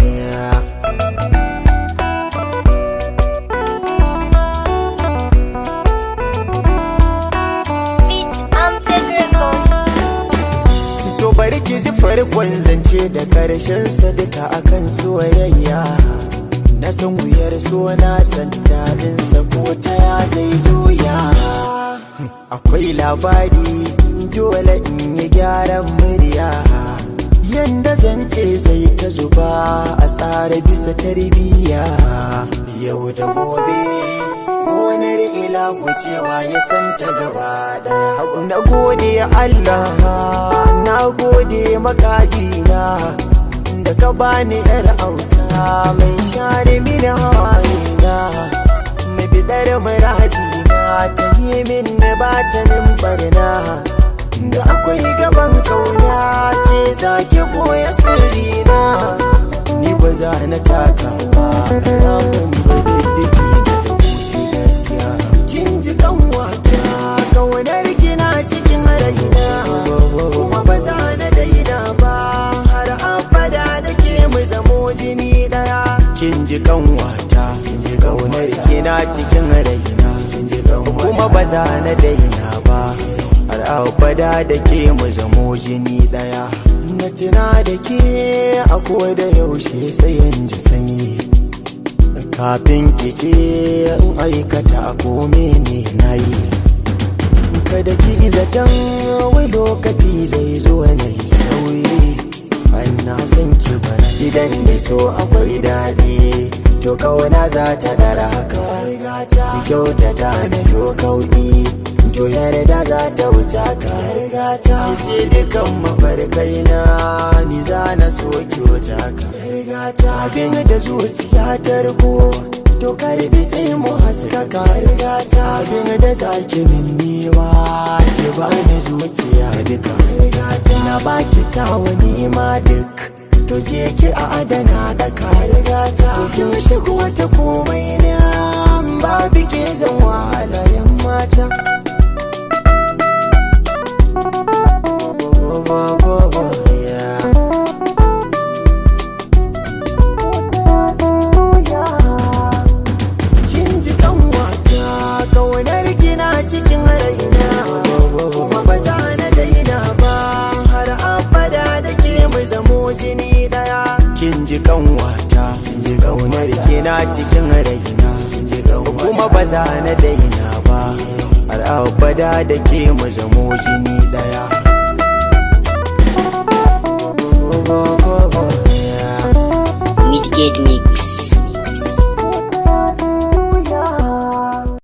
Yeah. Beat Amjad Record. To bari ki ji farkon zance da karshen sa duka akan soyayya. Na san wuyar so na san daɗin sa ko ta ya zai juya. Akwai labari dole in yi gyaran murya. Yanda zance zai ta zuba a tsara bisa tarbiyya. Yau da gobe gonar ilahu cewa ya santa gaba daya. Na gode Allah, na gode makagina da ka bani yar auta mai share mini hawayena, mai bidar muradina, ta yi min ba ta min barna. Da akwai gaban kauna ke zaki boye sirrina, ni ba za na taka ba ramin ba diddigi da wuce gaskiya. Kin ji kanwata, kaunar kina cikin raina, kuma ba za na daina ba har abada da ke mu zamo jini daya. Kin ji kanwata, kaunar kina cikin raina, kuma ba za na daina ba har abada da ke mu zamo jini daya. Na tuna da ke a da yaushe sai in ji sanyi, kafin ki ce in aikata ko mene na yi. Kada ki zaton wai lokaci zai zo na yi sauyi, ai na san ki bana. Idan da so akwai daɗi to kauna za ta dara haka. Ki kyautata na yo kauɗi to yarda za ta wuce ka. Ki ce dukan mafarkai na ni za na so ki wuce ka. Abin da zuciya ta riko to karbi sai mu haskaka. Abin da zaki min niwa ki bani zuciya duka. Na baki tawa ni'ima duk, to je ki a adana daka. To kin shigo ta komai na babu ke zan wahala yan mata. Yeah. Kin ji kanwata, kaunar kina cikin raina, kuma ba za na daina ba har abada da ke mu zamo jini daya. Kin ji kanwata, kaunar kina cikin raina, kuma ba za na daina ba har abada da ke mu zamo jini daya. Midgate Mix.